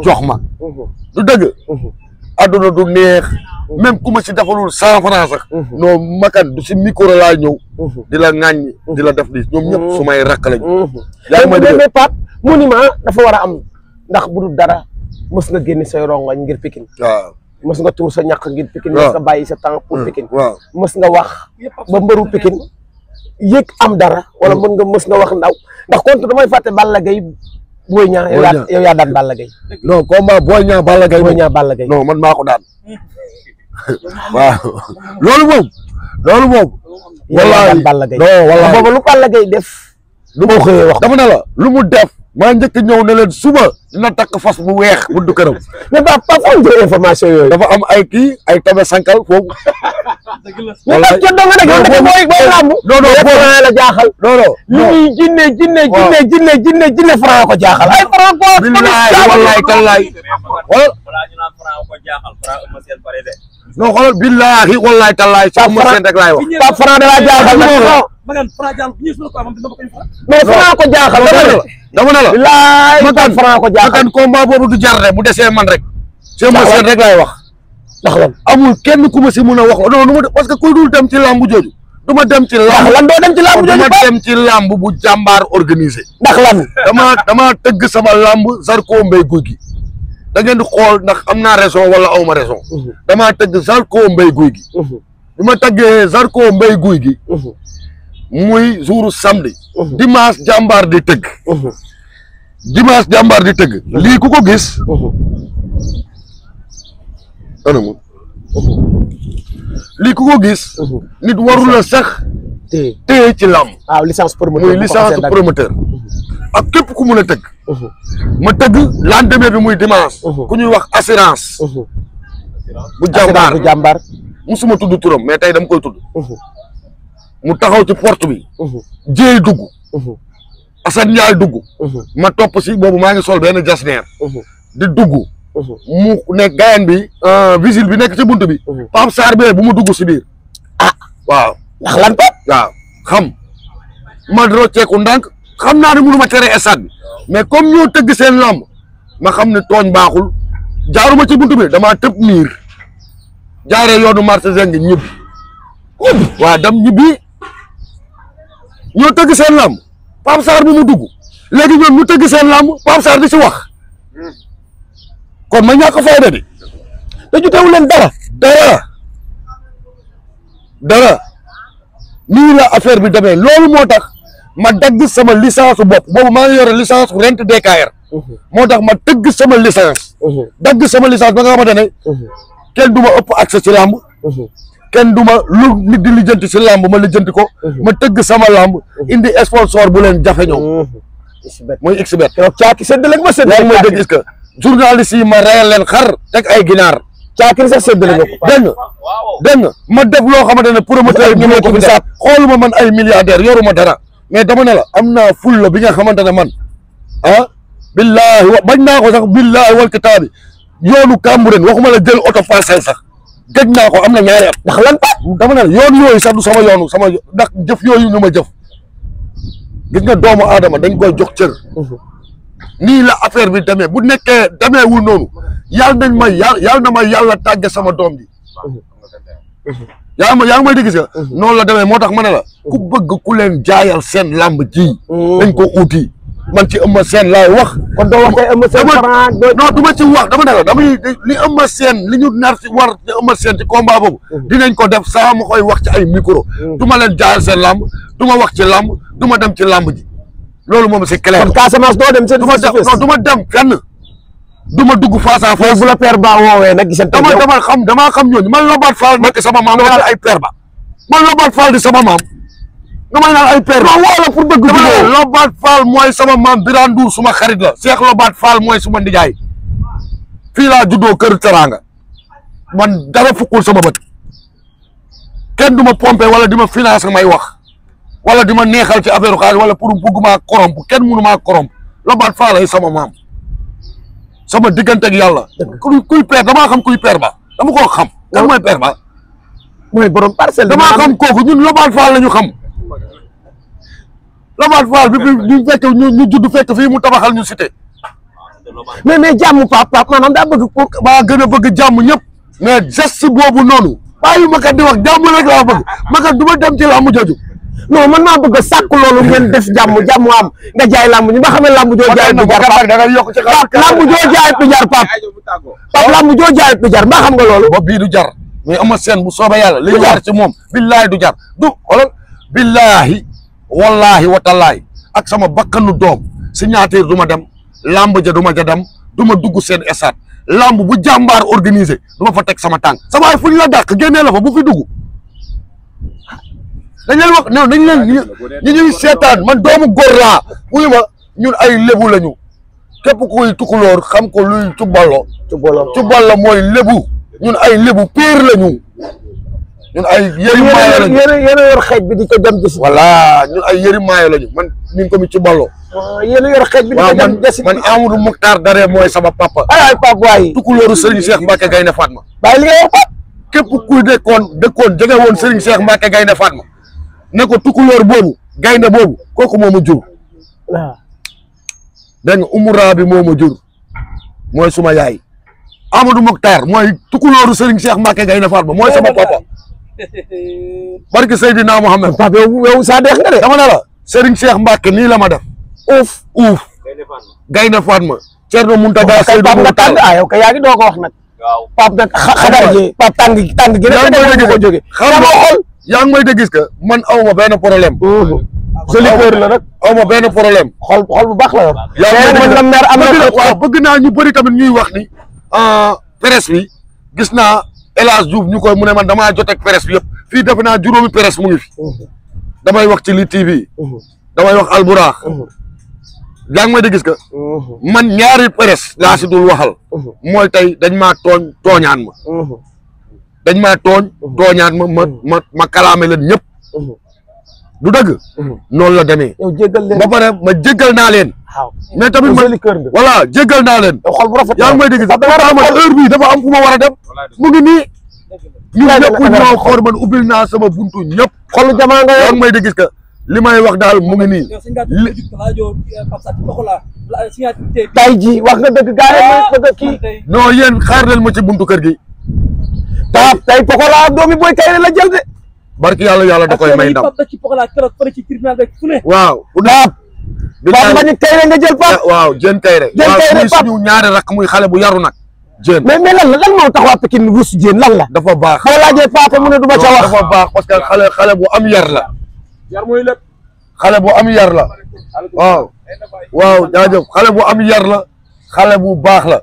jox ma du dëgg aduna du neex même ku ma si defalul 100 francs sax non makan du si micro laa ñëw di la ŋàññi di la def li ñoom ñëpp su may rakk lañu yaa ma dégg mais Pape monument dafa war a am ndax bu dul dara mës nga génne say rongoñ ngir Pikine waaw mës nga tuur sa ñàkk ngir Pikine mës nga bàyyi sa temps pour Pikine waaw mës nga wax ba mbëru Pikine yëg am dara wala mës nga wax ndaw ndax contre damay fàtte Balla Gaye Boy Niang yow yaa daan Balla Gaye non combat Boy Niang Balla Gaye Boy Niang Balla Gaye non man maa ko daan waaw loolu moom yaa daan Balla Gaye non wallaahi booba lu Balla Gaye def lu ma xëyee wax dama ne la lu mu def maa njëkk ñëw ne leen suba dina takk fas bu weex bu du këram mais ba am jël information yooyu dafa am ay kii ay tabe sankal foofu mais ca do nga nekk booy lamb non franc la jaaxal li ñuy jinne franc ko jaaxal ay franc ko billahi wallahi tallahi wala non xoolal billahi wallahi tallahi sa ma seen rek laay wax Pape franc da la jaaxal mais franc ko jaaxal dama ne la billahi Pape franc ko jaaxal makan combat boobu du jar bu desee man rek sa ma seen rek laay wax ndax lan amul kenn ku ma si mën a wax non nu ma parce que kuy dul dem ci lamb jooju du ma dem ci lamb lan doo dem ci lamb jooju du ma dem ci lamb bu jàmbaar organisé ndax lan dama tëgg sama lamb Zarko Mbaye Gouy Gui da ngeen di xool ndax am naa raison wala aw ma raison damaa tëgg Zarko Mbaye Gouy Gui bi ma tëggee Zarko Mbaye Gouy Gui muy jouru samedi dimanche jàmbaar di tëgg lii ku ko gis anamu lii ku ko gis nit warul la sax téye ci làmb waaw licence promoteur muy licence promoteur ak képp ku mun a tëgg ma tëgg lendemain bi muy dimanche ku ñuy wax assurance bu jàmbaar musuma tudd turam mais tey dama koy tudd mu taxaw ci porte bi jéey dugg Assane Ndiaye dugg ma topp si boobu maa ngi sol benn jasneer di dugg mu nekk gayan bi vigile bi nekk ci bunt bi Pape Sarr bee bu mu dugg si biir waaw ndax lan Pape waaw xam ma rocceeku ndànk xam naa ne mënu ma tere stade bi mais comme ñoo tëgg seen lamb ma xam ne tooñ baaxul jaaruma ci bunt bi damaa tëb miir jaaree yoonu marché zengi ñibbi waaw dem ñibbi ñoo tëgg seen lamb Pape Sarr bu mu dugg léegi ñoom ñu tëgg seen lamb Pape Sarr di si wax kon ma ñàkk fayda di te jotewu leen dara nii la affaire bi demee loolu moo tax ma dagg sama licence bopp boobu maa ngi yore licence rent DKR moo tax ma tëgg sama licence dagg sama licence ba nga xamante ne kenn du ma ëpp accès ci làmb kenn du ma lu nit di lijjanti ci làmb ma lijjanti ko ma tëgg sama làmb indi sponsor bu leen jafe ñëw muy xbet caaki séddale ma séddale yaa ngi may dégg est-ce que journaliste yi ma reyal leen xar teg ay ginaar caakiri sax séddale nga ko dégg nga ma def loo xamante ne promoteur yi ñu ko fi sax xooluma man ay milliardaire yoruma dara mais dama ne la am naa fulla bi nga xamante ne man billahi bañ naa ko sax billahi wal kitaabi yoonu Cambérène waxuma la jël oto parcelle sax gëj naa ko am na ñaari at ndax lan dama ne la yoon yooyu sax du sama yoonu sama ndax jëf yooyu ñu ma jëf gis nga doomu aadama dañ koy jox cër nii la affaire bi demee bu nekkee demeewul noonu yàlla na ma yàlla tàgge sama doom ji yaa ngi may dégg gis nga noonu la demee moo tax ma ne la ku bëgg ku leen jaayal seen làmb ji dañ ko uuti man ci Eumeu Sène laay wax kon doo wax Eumeu Sène non du ma ci wax dama ne la damay li Eumeu Sène li ñu nar ci war ci Eumeu Sène ci combat boobu dinañ ko def saa ma koy wax ci ay micro du ma leen jaayal seen làmb du ma wax ci làmb du ma dem ci làmb ji loolu moom c'est clair. kon Casamance doo dem du ma dem fenn du ma dugg face à face bu la père ba woowee nag gisante damaa xam ñooñu man Lobatt Fall nekk sama maam nga naan ay père ba man Lobatt Fall di sama maam nga may naan ay père ba wala pour bëgg Lobatt Fall mooy sama maam Birane Ndour suma xarit la Cheikh Lobatt Fall mooy suma ndijaay fii laa juddoo kër Teranga man dara fukkul sama bët kenn du ma pompé wala di ma financé may wax wala di ma neexal ci affaire xaalis wala pour bugg maa koromp kenn mënu maa koromp Lobatt Fall ay sama maam sama diggante ak yàlla kuy père damaa xam kuy père ba dama koo xam kan mooy père ba mooy borom parcelle damaa xam kooku ñun Lobatt Fall la ñu xam Lobatt Fall bi fekk ñu judd fekk fii mu tabaxal ñu cité mais jàmm pap maanaam daa bëgg pour maa gën a bëgg jàmm ñëpp mais geste boobu noonu bàyyi ma kat di wax jàmm rek laa bëgg ma kat du ma dem ci làmb jooju non man maa bëgg a sàkk loolu ngeen def jàmm am nga jaay làmb ñu ba xam ne làmb joo jaay du jar pap da ngay yokk ci làmb joo jaay du jar pap làmb joo jaay du jar mbaa xam nga loolu ba bii du jar mais ama seen bu soobee yàlla li ñu war ci moom billaahi du jar du xoolal billaahi wallaahi watallaahi ak sama bakkanu doom signature du ma dem lamb ja du ma ja dem du ma dugg seen estade lamb bu jàmbaar organisé du ma fa teg sama tànk sama fu ñu la dàq génnee la fa bu fi dugg dañ leen wax non dañ leen ñi ñuy seetaan man doomu góor laa wuyu ma ñun ay lébu lañu képp kuy tukulóor xam ko luy cubballo mooy lébu ñun ay lébu péer lañu ñun ay yëri maayo lañu yéen a yor xeej bi di ko jam jësi voilà ñun ay yëri maayo lañu man min ko mi cubballo yéen a yor xeej bi di ko jam jësi man Amadou Mokhtar Dare mooy sama papa ay pap waay tukulóoru Serigne Cheikh Mbacke Gaynde Fatma bàyyi li nga wax pap képp kuy dëkkoon jege woon Serigne Cheikh Mbacke Gaynde Fatma ne ko tukulóor boobu gaynde boobu kooku moo ma jur waaw dégg nga umura bi moo ma jur mooy suma yaay Amadou Mokhtar mooy tukulóoru Serigne Cheikh Mbacke Gaynde Fatma mooy sama papa barke Seydina Mohamed pap yow saa deex nga de dama ne la Serigne Cheikh Mbacke nii la ma def uuf Gaynde Fatma Thierno Mountaga Seydou pap nga tàng yow kay yaa ngi doo ko wax nag pap nag xadar ji pap tàng gi ne ko jóge xam xol yaa ngi may dégg gis que man aw ma benn problème joli kër la rek aw ma benn problème xol bu baax la yor yaa man la mer am na waaw bëgg naa ñu bëri tamit ñuy wax ni presse bi gis naa El Hadj Diouf ñu koy mu ne man damaa jot ak presse bi yëpp fii defe naa juróomi presse mu ngi fi damay wax ci li TV damay wax Alburax yaa ngi may dégg gis que man ñaari presse laa si dul waxal mooy tey dañ maa tooñaan ma dañ maa tooñaan ma kalaame leen ñëpp du dëgg noonu la demee yow jéggal leen ba pare ma jéggal naa leen mais tamit man voilà jéggal naa leen xol bu rafet yaa ngi may dégg sax dama heure bii dafa am fu ma war a dem mu ngi nii ñu ñëpp ñoo xool man ubbil naa sama buntu ñëpp xolu jamaa nga yaa ngi may dégg gis que li may wax daal mu ngi nii tay ji wax nga dëgg gaa yi bëgg kii non yéen xaar leen ma ci buntu kër gi pap tay Pokola doomi Boy Kayre la jël de barki yàlla da koy may ndam waaw pap bañu Kayre nga jël pap waaw Diène Kayre waaw muy suñu ñaari rakk muy xale bu yaru nag Diène mais lan moo tax waa Pikine rus Diène lan la dafa baax boo laajee Paate mu ne du ma ca wax dafa baax parce que xale bu am yar la xale bu am yar la waaw jaajëf xale bu am yar la xale bu baax la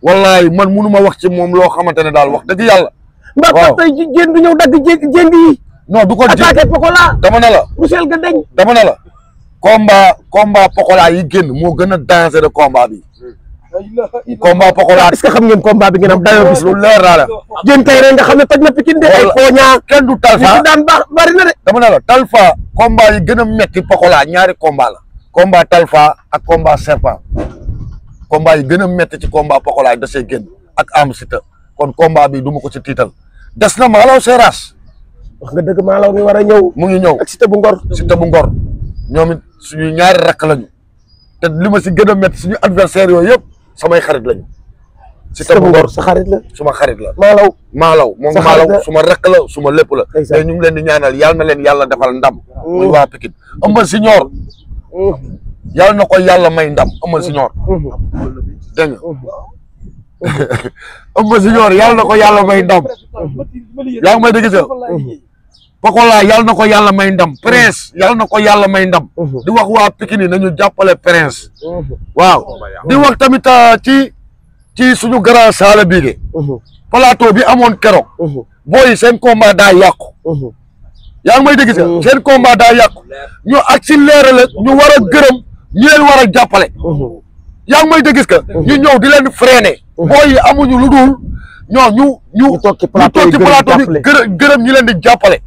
wallahi man munu ma wax ci moom loo xamante ne daal wax dëgg yàlla mbaa pap tey Diène du ñëw dagg jéng yi non du ko attaqué Pokola dama ne la rusel ga deñ dama ne la combat Pokola yi génn moo gën a danger de combat bi combat Pokola est-ce que xam ngeen combat bi ngeen am dayo bis lu leer laa la Diène Kayre nga xam ne toj na Pikine de ay fooña kenn du Talfa daan bari na de dama ne la Talfa combat yi gën a metti Pokola ñaari combat la combat Talfa ak combat Serpent combat yi gën a metti ci combat Pokola da see génn ak Am Sita kon combat bi du ma ko ci tiital des na Malaw Seras wax nga dëgg Malaw ngi war a ñëw mu ngi ñëw ak Sita bu Ngor ñoom it suñu ñaari rakk lañu te li ma si gën a metti suñu adversaire yooyu yëpp samay xarit lañu Sita bu Ngor sa xarit la suma xarit la Malaw moom Malaw suma rakk la suma lépp la te ñu ngi leen di ñaanal yàlla na leen yàlla defal ndam muy waa Pikine Eumeu Junior yàlla na ko yàlla may ndam Eumeu Junior dégg nga Eumeu Junior yàlla na ko yàlla may ndam yaa ngi may dégg sa Pokola yàlla na ko yàlla may ndam Prince yàlla na ko yàlla may ndam di wax waa Pikine nañu jàppale Prince waaw di wax tamit ci suñu grand saala biige plateau bi amoon keroog booy seen combat daa yàqu yaa ngi may dégg sa seen combat daa yàqu ñu accéléré la ñu war a gërëm ñu leen war a jàppale yaa ngi may dégg ka ñu ñëw di leen freiné booy yi amuñu lu dul ñu toog ci plateau bi gërëm ñi leen di jàppale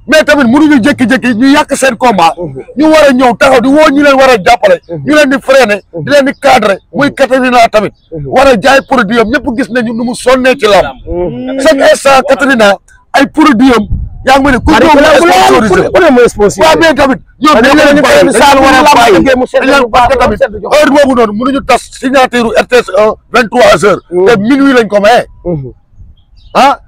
mais tamit mënuñu jékki-jékki ñu yàq seen combat ñu war a ñëw taxaw di woo ñi leen war a jàppale ñu leen di freiné di leen di cadré muy Katarina tamit war a jaay produit am ñëpp gis nañu nu mu sonnee ci lam chaque instant Katarina ay produit am yaa ngi ma ne ku ñëw nga sponsorisé waaw mais tamit ñoom dañ leen bàyyi saal war a bàyyi dañ leen parce que tamit heure boobu noonu mënuñu tas signature RTS 1 23 heures te minuit lañ ko maye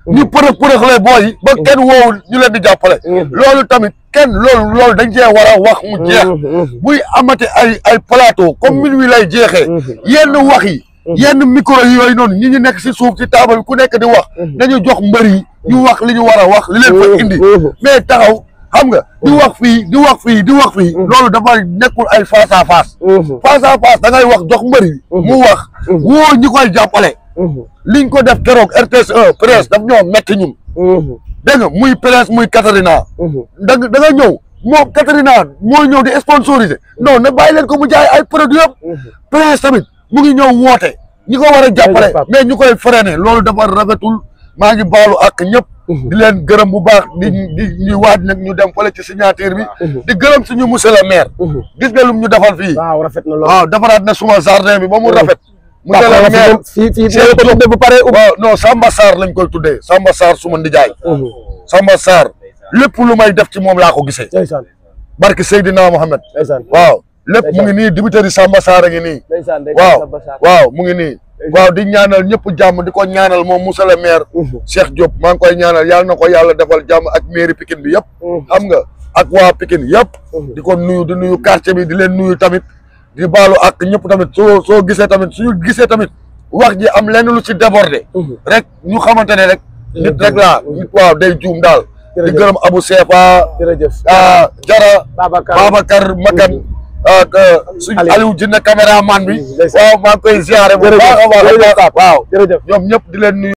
ñu përëx lay booy yi ba kenn woowul ñu leen di jàppale loolu tamit kenn loolu dañ cee war a wax mu jeex buy amati ay plateau comme minuit lay jeexee yenn wax yi yenn micro yi yooyu noonu ñi ñu nekk si suuf si taabal bi ku nekk di wax dañu jox mbër yi ñu wax li ñu war a wax li leen fa indi mais taxaw xam nga di wax fii di wax fii loolu dafa nekkul ay face à face da ngay wax jox mbër yi mu wax woo ñi koy jàppale liñ ko def keroog RTS 1 presse daf ñoo metti ñun dégg nga muy presse muy Katarina da nga ñëw moom Katarina mooy ñëw di sponsoriser non na bàyyi leen ko mu jaay ay produits yëpp presse tamit mu ngi ñëw woote ñi ko war a jàppale mais ñu koy freiné loolu dafa rafetul maa ngi baalu ak ñëpp di leen gërëm bu baax di ñuy waaj nag ñu dem fële ci signature bi di gërëm suñu monsieur le maire gis nga lum ñu defal fii waaw defaraat na suma jardin bi ba mu rafet monsieur le maire fii bu pare waaw non Samba Sarr lañ koy tuddee Samba Sarr suma ndijaay Samba Sarr lépp lu may def ci moom laa ko gisee barke Seydina Mohamed waaw lépp mu ngi nii dibiteri Samba Sarr a ngi nii waaw mu ngi nii waaw di ñaanal ñëpp jàmm di ko ñaanal moom monsieur le maire Cheikh Diop maa ngi koy ñaanal yàlla na ko yàlla defal jàmm ak mairie Pikine bi yëpp xam nga ak waa Pikine yëpp di ko nuyu di nuyu quartier bi di leen nuyu tamit di baalu ak ñëpp tamit soo gisee tamit suñu gisee tamit wax ji am lenn lu ci débordé rek ñu xamante ne rek nit rek laa nit waaw day juum daal di gërëm Abou Sefa Jara Babacar Makan ak suñu Aliou Jinne caméraman bi waaw maa ngi koy ziare bu baax a baax waaw ñoom ñëpp di leen nuyu